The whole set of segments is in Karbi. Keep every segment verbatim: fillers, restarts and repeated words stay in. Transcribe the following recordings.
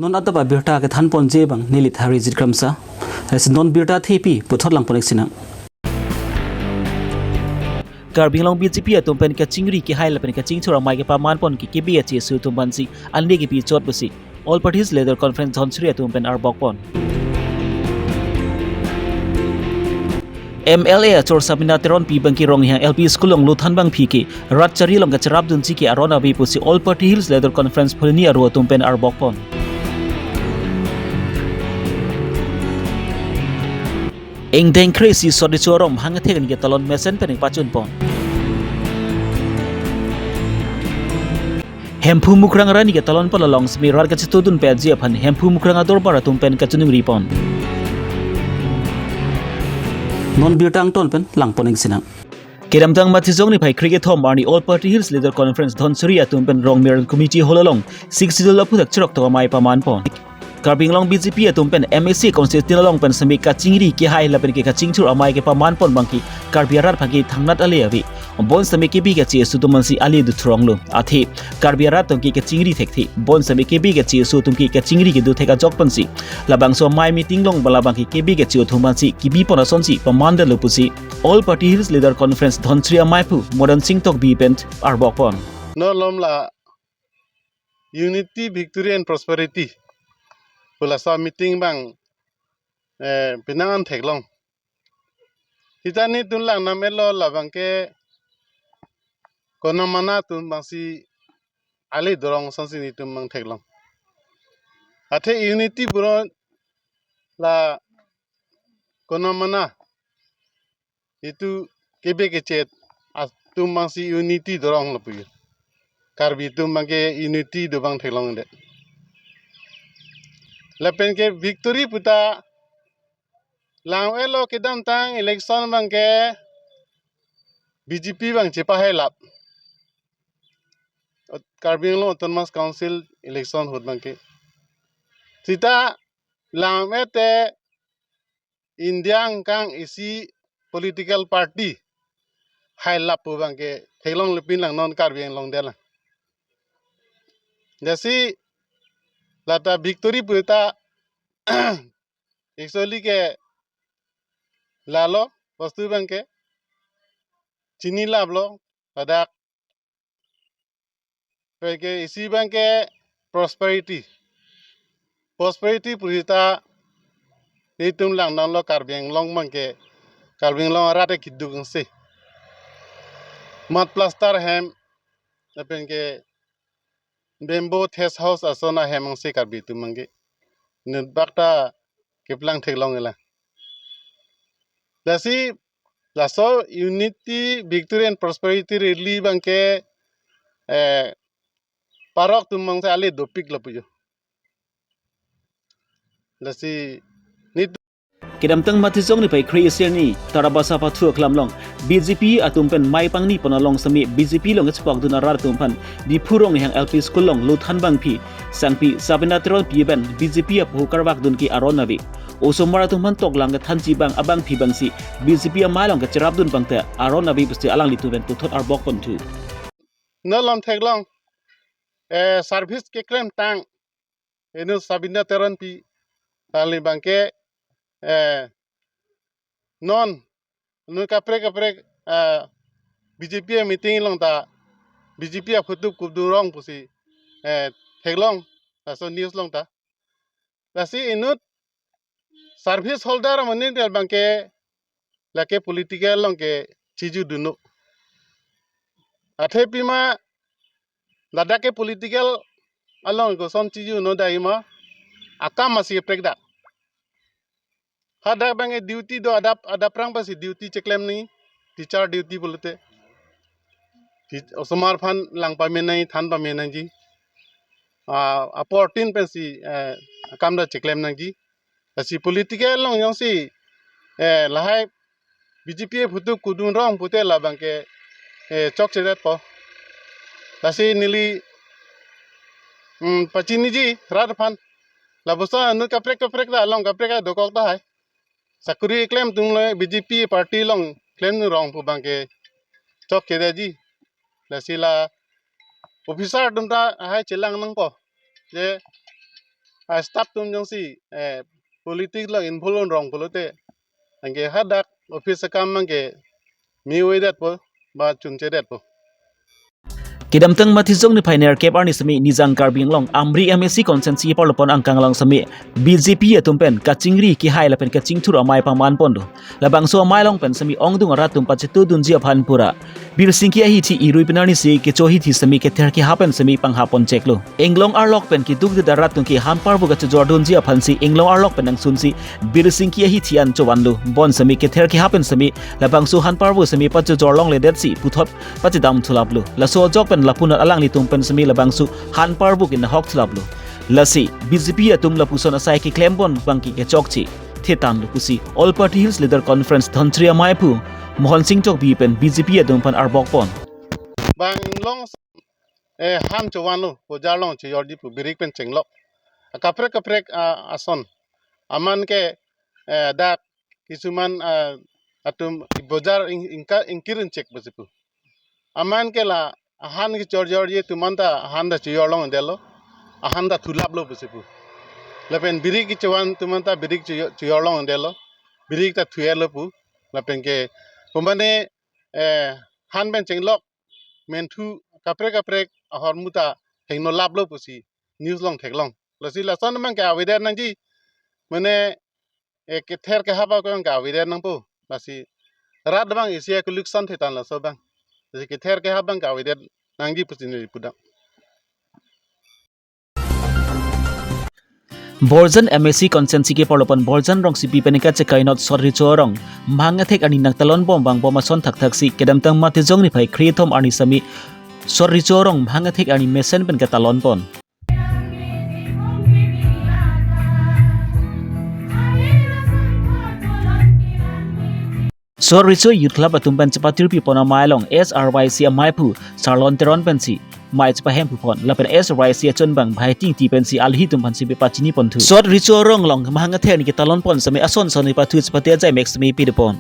Non adap abirta kethanponji abang neli Tharijit Kramsa. Lasi non birta thepi puthot langpon-ik sinang. Karbi Anglong B J P atum pen kachingri kehai lapen kachingthur amei kepamanpon ke K B K J S U atum aphansi ane kepi chot pusi All Parties Leader Conference Dhansiri atum pen arbokpon. M L A achor Sabina Teronpi abangke Ronghang L P School along lothan abangpi ke rat chari along kacherapdunji ke aron ave pusi All Party Hills Leader Conference Phuloni aro atum pen arbokpon. Ingdeng kre-isi sot-icho arom hang athek ni ketalon mesen pen pachunpon. Hemphu Mukrang arni ketalon pon along semi rat kachetudun piji aphan Hemphu Mukrang adorbar atum pen kachiningri pon. Non birta angton pen langpon-ik sinang. Kedamtang Matijong niphai kre-kethom arni All Party Hills Leader Conference Dhansiri atum pen Rongmir Community Hall along Sixth Schedule aphuthak chirok tok amei pamanpon. Karbi Anglong B J P atum pen M A C constituency along pen semi kachingri kehai lapen ke kachingthur amei kepamanpon abangke Karbi arat aphan ke thangnat ale ave. Bonsitame K B K J S U atum aphansi ale duthronglo. Athe Karbi arat atum ke kachingri thekthe. Bonsitame K B K J S U atum ke kachingri kedo thek ajok pensi labangso amei meeting along bala abangke K B K J S U atum aphansi kebipon asonsi pamandetlo pusi All Party Hills Leader Conference Dhansiri ameiphu Modan Sing Tokbi pen arbokpon. Non malom la Unity, Victory and Prosperity pu laso meeting abang, eh, penang an theklong. Sita netum lang nam elo labangke konamana atum abangsi ale dorong asonsi netum abang theklong. Athe unity pura la konamana itum K B K J S U atum abangsi unity dorong lapu. Karbi atum abangke unity do abang theklongdet. Lapen ke victory puta lang elo kedamtang election abangke B J P abang chepahelap. Karbi Anglong Autonomous Council election ahut abangke. Sita lang mete India angkang isi political party hailap pu abangke theklongle pin lang non Karbi Anglong dela. Lasi lata victory puta actually ke lalo bostu abangke chinilaplo ladak abangke isi abangke prosperity. Prosperity pu sita netum lang non lo Karbi Anglong abangke Karbi Anglong arat keduk angse. Mud plaster hem lapen ke bamboo thatch house ason ahem angse Karbi atum abangke. Inut bak ta keplang theklong ela. Lasi laso Unity, Victory and Prosperity Rally abangke, eh, parok atum abangsi ale dopik lapu jo. Lasi netum kedamtang Matijong niphai kre-isi arni Tarabasa pathu aklam along B J P atum pen mei pangnipon along semi B J P along kachepakdun arat atum aphan Diphu Ronghang L P School along lothan abangpi sangpi Sabina Teronpi pen B J P apoho karvakdun ke aron ave. Osomar atum aphan toklang kethanji abang abangpi abangsi B J P amei along kacherapdun abang ta aron ave pusi alanglitum pen puthot arbokponthu. Non malom theklong, eh, service keklemtang inut Sabina Teronpi kali abangke, eh, non inut kaprek kaprek, eh, B J P meeting along ta B J P aphuthak kudun rong pusi, eh, theklong laso news along ta. Lasi inut service holder amonit abangke lake political along ke chijudunlo. Athe pima ladak ke political along koson chijudun dai ma akam masi prekdak. Hadak abangke duty do adap adap prang pensi duty cheklem nangji, teacher duty pulote. Ti-, osomar aphan lang pame nangji, than pame nangji. Ah, aportin pensi, eh, akam ta cheklem nangji. Lasi political along jongsi, eh, lahai B J P aphuthak kudun rong pute labangke, eh, chokchedetpo. Lasi neli, mm, pachiniji rat aphan. Lapuson inut kaprek kaprek ta along kaprek ta dokok tahai. Sakuri klemdun le B J P party along klemdun rong pu abangke chokchedetji. Lasi la officer atum ta lahai chelang nangpo. Je a staff atum jongsi eh politics along involve un rong pulote, anke hadak office akam anke me-oidetpo ba chunchedetpo. Kedamtang Matijong niphai nerkep arni semi Nijang Karbi Anglong Amri M A C constituency parlopon angkang along semi B J P atum pen kachingri kehai lapen kachingthur amei paman pon do. Labangso amei along pen semi ongdung arat atum pachito dunji aphan pura Birsingki ahithi irui pen arnisi kecho ahithi semi kether kehap pen semi panghap pon cheklo. Inglong arlok pen keduk det arat atum ke han parvo kachojor dunji aphan si inglong arlok pen nangsunsi Birsingki ahithi an chovanlo. Bon semi kether kehap pen semi labangso han parvo semi pachojor longledetsi puthot pachedam thulaplo. Laso ajok pen lapunat alanglitum pen semi labangso han parvo ke nahok thulaplo. Lasi B J P atum lapuson asai keklem pon abang ke kechokche thetan lo pusi All Party Hills Leader Conference Dhantri amei aphu Mohon Sing Tokbi pen B J P atum aphan arbok pon. Bang long eh han chovanlo, bojar along chojorji pu birik pen chenglok. Akaprek kaprek ah, ason. Aman ke eh, dak kisuman ah, atum bojar ing, ingka ingkir inchek pusi pu. Aman ke la ahan kechojorji atum anta ahan ta chojor longledetlo. Ahan ta thulaplo pusi pu. Lapen birik kechovan atum anta birik chojor, chojor longledetlo. Birik ta thuerlo pu. Lapen ke komane eh han pen chenglok menthu kaprek kaprek ahormu ta hingno laplo pusi news along theklong. Lasi lason abang ke avedet nangji, mane eh kether kehap abang ke avedet nangpo. Lasi rat abang isi akuluksan thetan laso abang. Lasi kether kehap abang ke avedet nangji pusi neli pudam. Borjan M A C constituency ke parlopon Borjan rongsipi pen kachekainot Sot Recho Rong mahang athek arni nangtalon bom vang bom ason thakthak si kedamtang Matijong niphai kre-thom arni semi Sot Recho Rong mahang athek arni mesen pen katalon pon. Sot Recho Youth Club atum pen chepatirpi pon amei along S R Y C amei aphu Sarlon Teron pensi mei chepahem pu pon lapen S R Y C achunbang Bhai Tingti pensi alhi atum aphan si pachini pon thu. Sot Recho Rong along mahang athek arni ketalon pon semi ason son ipathu chepate ajai mek semi pide pon.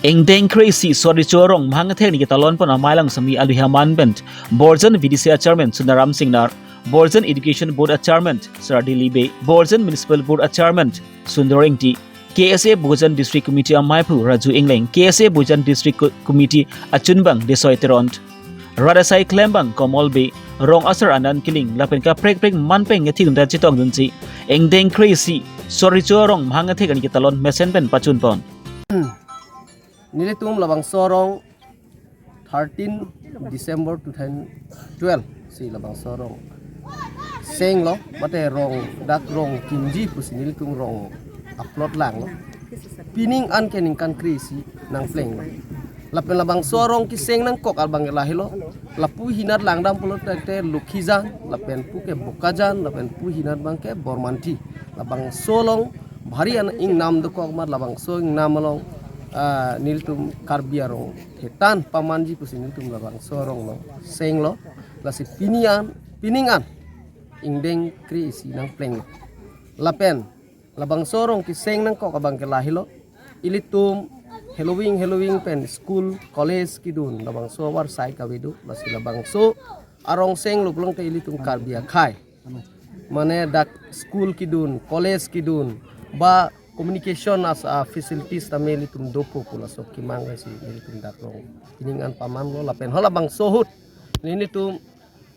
Ingdeng kre-isi Sot Recho Rong mahang athek arni ketalon pon amei along semi alui aman pen Borjan V D C a Chairman Sunaram Singnar, Borjan Education Board a Chairman Sardi Libe, Borjan Municipal Board a Chairman Sundor Ingti, K S A Borjan District Committee amei aphu Raju Ingleng, K S A Borjan District Co-, Committee achunbang Desoi Teron, rat asai klembang Komol Bey, rong asar Anand Killing lapen kaprek prek man pen ngethi dun ta chetong dunsi ingdeng kre-isi Sot Recho Rong mahang athek arni ketalon mesen pen pachun pon. Nelitum labangso arong thirteen December two thousand twelve si labangso arong senglo, mate rong dak rong kimji pusi nelitum rong aplot langlo. Pining an ke ningkan kre-isi nangplenglo. Lapen labangso arong keseng nangkok abang ke lahelo. Lapu hinat langdam pulote Lokhijan, lapen pu ke Bokajan, lapen pu hinat abang ke Bormanthi. Labangso along bhari an ingnam dokok amat labangso ingnam along ah, nelitum Karbi arong thetan pamanji pusi nelitum labangso arong along senglo. Lasi pini an, pining an ingdeng kre-isi nangplenglo. Lapen labangso arong keseng nangkok abang ke lahelo. Ilitum heloving heloving pen school, college kedun labangso avarsai kave do. Lasi labangso arong senglo pulote ilitum Karbi akhei, mane dak school kedun, college kedun, ba communication as a facilities tame ilitum dopo pu laso kemang si ilitum dak arong pining an pamanlo. Lapen halabangso ahut nelitum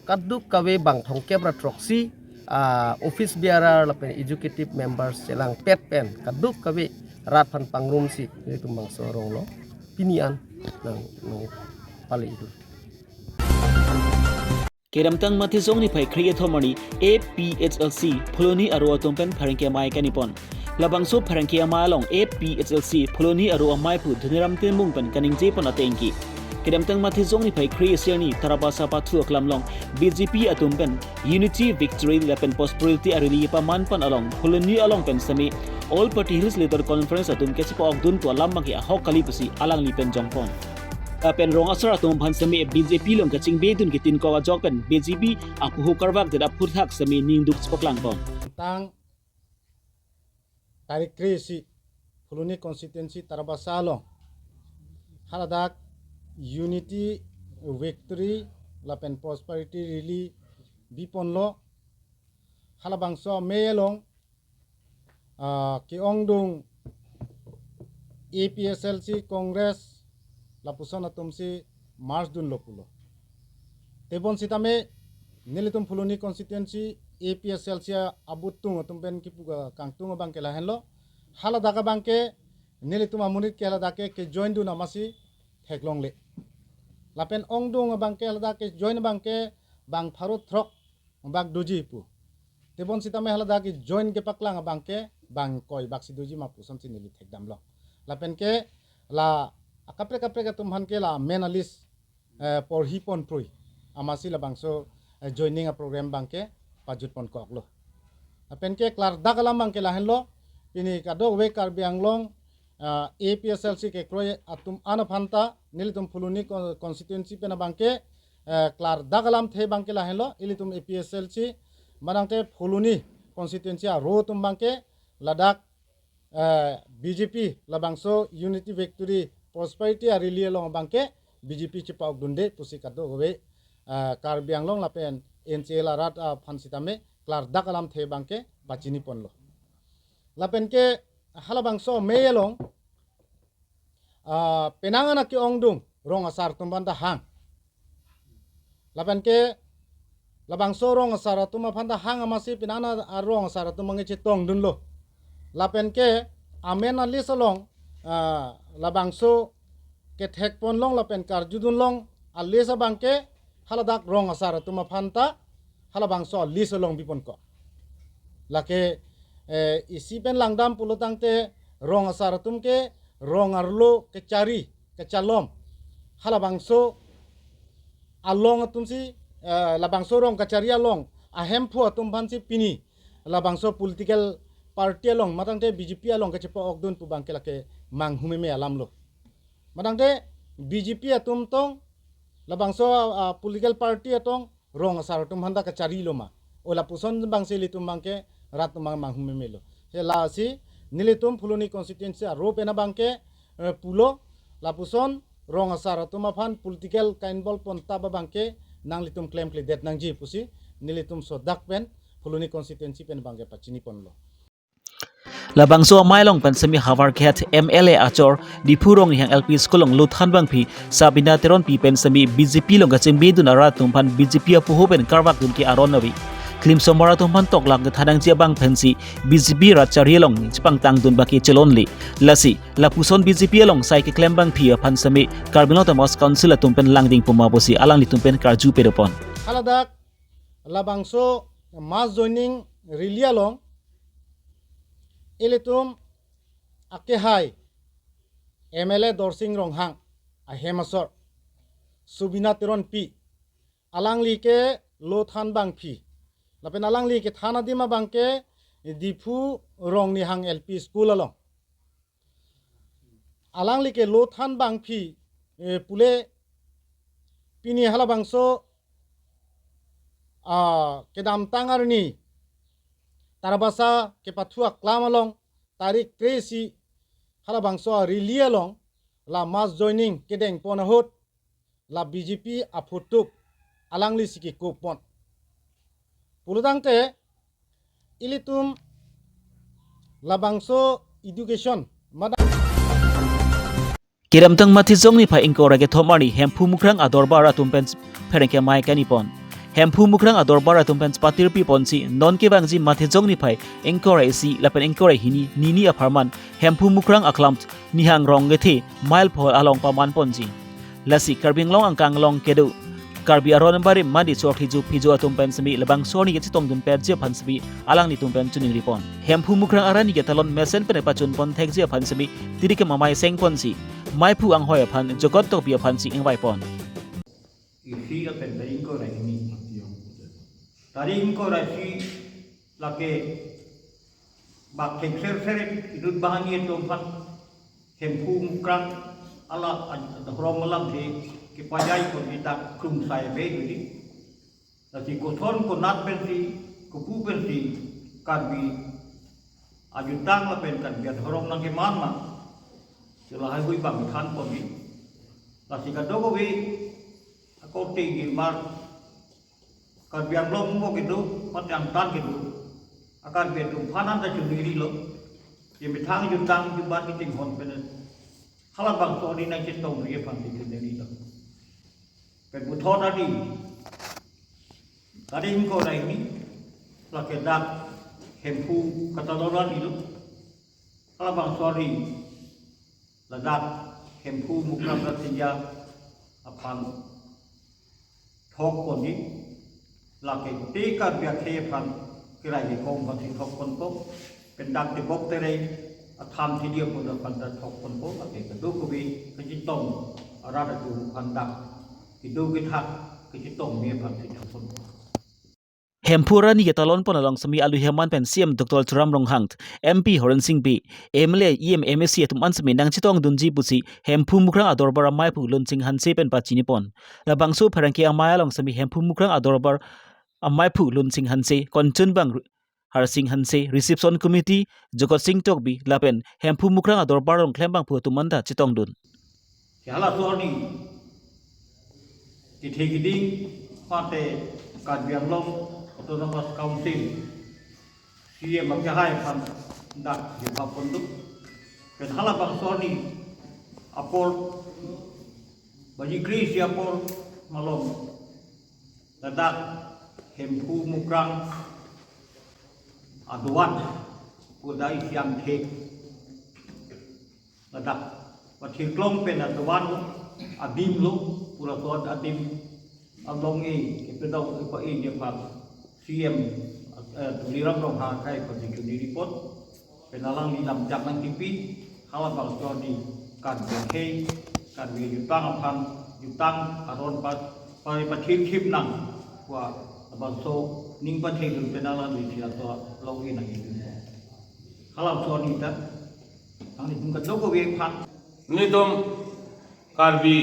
kadokave bang thomkep ra throksi ah, office bearer lapen executive members chelangpet pen kadokave rat aphan pangrumsi nelitum labangso arong along pini an nang, nangpale idun. Kedamtang Matijong niphai kre-ithom arni A P H L C Phuloni aro atum pen pherangke amei kani pon. Labangso pherangke amei along A P H L C Phuloni aro amei aphu Dhoniram Timung pen kaningje pon ateng ke, kedamtang Matijong niphai kre-isi arni Tarabasa pathu aklam along B J P atum pen Unity, Victory lapen Prosperity a rally paman pon along Phuloni along pen semi All Party Hills Leader Conference atum kechepa-ok dun pu alam abang ke ahok kali pusi alangli pen jong pon. Lapen rong asar atum aphan semi B J P along kachingbe dun ketin kok ajok pen B J P apuhu karvak det aphuthak semi ningduk chepaklang pon. Tang tarik kre-isi Phuloni constituency Tarabasa along haladak Unity Victory lapen Prosperity Rally biponlo. Halabangso amei along ah, ke-ongdung A P H L C, Congress lapuson atumsi march dunlo pulo. Tebonsitame nelitum Phuloni constituency A P H L C abutung atum pen kipu kangtung abangke lahenlo. Haladak abangke nelitum amonit ke haladak ke, ke-join dun amatsi theklongle. Lapen ongdung abangke haladak ke-join abangke bang pharo throk bak doji pu. Tebonsitame haladak ke-join kepaklang abangke bang koi baksi doji ma pusonsi neli thekdamlo. Lapen ke la akaprek kaprek atum aphan ke la amen alist eh, porhi ponprui amatsi labangso eh, joining aprogram abangke pajut ponkoklo. Lapen ke klardak alam abangke lahenlo, pini kadokave Karbi Anglong ah, A P H L C kekroi atum an aphanta nelitum Phuloni con-, constituency pen abangke eh, klardak alamthe abangke lahenlo, ilitum A P H L C manangte Phuloni constituency aro atum abangke ladak eh, B J P labangso Unity Victory Prosperity a-rally along abangke B J P chepa-ok dunde pusi kadokave eh, Karbi Anglong lapen N C L arat aphan sitame klardak alamthe abangke pachini ponlo. Lapen ke halabangso amei along ah, penang anak ke-ongdung rong asar atum aphanta hang. Lapen ke labangso rong asar atum aphanta hang amatsi penang anak a-rong asar atum abangke chetong dunlo. Lapen ke amen alist along ah, labangso kethek ponlong lapen karju dunlong alist abangke haladak rong asar atum aphanta halabangso alist along biponkok. Lake eh, isi pen langdam pulotangte rong asar atum ke rong arlo kechari kechalom halabangso along atumsi eh, labangso rong kachari along ahemphu atum aphansi pini labangso political party along manangte B J P along kachepa-ok dun pu abangke lake manghumeme alamlo. Manangte B J P atum tong labangso ah, political party atong rong asar atum aphanta kacharilo ma. O lapuson abangsi ilitum abangke rat atum abang manghumemelo. He lasi nelitum Phuloni constituency aro pen abangke eh, pulo lapuson rong asar atum aphan political ka-involve pontap abangke nanglitum klemkledet nangji pusi nelitum sodak pen Phuloni constituency pen abangke pachini ponlo. Labangso amei along pen semi Howraghat M L A achor Diphu Rongni hang L P school along lothan bangphi Sabina Teronpi pen semi B J P along kachingbe dun arat atum aphan B J P apoho pen karvak dun ke aron ave. Klimsomar atum aphan toklak kethan nangji abang pensi B J P rat chari along chepangtang dun baki chelonle. Lasi lapuson B J P along sai keklem bangphi aphan semi Karbi Anglong Autonomous Council atum pen langding puma pusi alanglitum pen karju pedopon. Haladak labangso mass joining rally along ilitum akehai M L A Dorsing Ronghang ahem asor Sabina Teronpi alangli ke lothan bangphi lapen alangli kethan adim abangke Diphu Rongni hang L P school along. Alangli ke lothan bangphi eh, pule pini halabangso ah, kedamtang arni Tarabasa kepathu aklam along tarik kre-isi halabangso rally along la mass joining kedeng pon ahut la B J P aphutup alanglisi kekup pon. Pulotangte ilitum labangso education mada. Kedamtang Mathijong niphai ingkoi ra kethom arni Hemphu Mukrang adorbar atum pen pherangke amei kani pon. Hemphu Mukrang adorbar atum pen patirpi ponsi non kevangji Mathijong niphai ingkoi ra isi lapen ingkoi ra hini nini apharman Hemphu Mukrang aklam nihang rong kethe mile phol along paman ponji. Lasi Karbi Anglong angkang along kedo Karbi aron barim madi chorkhijo phijo atum pen semi labangso arni kachetongdun petji aphan semi alanglitum pen choningri pon. Hemphu Mukrang arani ke talon mesen pen pachun pon thekji aphan semi tirikem amei seng ponsi maiphu anghoi aphan Jogot Tokbi aphansi ingvai pon. Isi lapen tarik ingkoi ra hini. Tarik ingkoi ra isi lake bak thengser seret inut banghini atum aphan Hemphu Mukrang ala ad-, adhorom alamthe kepajai pon kita krungsai ave duli. Lasi koson konat pensi, kopu pensi Karbi ajutang lapen Karbi adhorom nangkeman ma, si lahaihui abang than ponji. Lasi kadokave akorte girmar Karbi Anglong mo kedo, mate angtan kedo, a Karbi atum aphan anta chunirilo. Ye methang jutang jubat kachinghon pen halabangso arni nangchetongri aphan si chunirilo. Pen puthot adi, kari ingkoi ra hini, lake dak Hemphu katalon arni lo. Halabangso arni ladak Hemphu Mukrang Rasinja aphan thok ponji, lake te Karbi akhei aphan kerai kekong aphan si thok ponpo, pen dak Tebok Terai athan thidi apor aphan ta thok ponpo, lake kadokave kachetong arat atum aphan dak kedo kethak kachetongme aphan si thok ponpo. Hemphu arni ketalon pon along semi alu heman pen C M Doctor Tuliram Ronghang, M P Horen Sing Bey, M L A, E M, M A C atum an semi nangchetongdunji pusi Hemphu Mukrang adorbar amaiphu Lunsing Hanse pen pachini pon. Labangso pherangke amei along semi Hemphu Mukrang adorbar amaiphu Lunsing Hanse, konchunbang Harsing Hanse, reception committee Jokot Sing Tokbi lapen Hemphu Mukrang adorbar along klembangphu atum anta chetongdun. Si halaso arni kethe kiding mate Karbi Anglong Autonomous Council C M akehai aphan dak jebap pondu. Pen halabangso arni apor baji kre-isi apor malom ladak Hemphu Mukrang adovan pu dai siam thek ladak pathirklong pen adovan adim lo, pura so adim along e kepadok e pa e dia pa C M, eh, Tuliram Ronghang akai pa di chuniri pon. Pen alangli lam jak nangkipi, halabangso arni Karbi akhei, Karbi jutang aphan, jutang aron pa, pa, pathirkhip nang pu labangso ning pathedun pen alangli si laso along e nangidun. Halabangso arni ta nanglitum kadokave aphan. Nelitum Karbi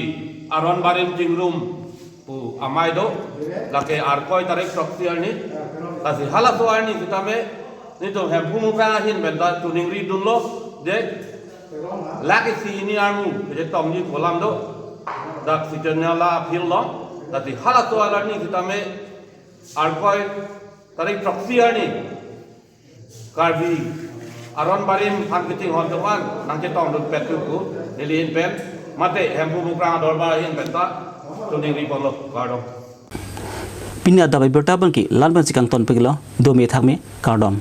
aron barim chingrum pu amei do, lake Arkoi tarik throksi arni. Lasi halaso arni sitame nelitum Hemphu Mukrang ahin pen ta chuningri dunlo, je lake si ini armu kachetongji pu alam do, dak Sitanyala field along. Lasi halaso arni sitame Arkoi tarik throksi arni Karbi aron barim aphan kachinghon atum an nangchetongdun pet pu neli ahin pen mate Hemphu Mukrang adorbar ahin pen ta chuningri ponlo, kardom. Pini adap abirta abangke la-an pensi kangton peklo, dome thakme, kardom.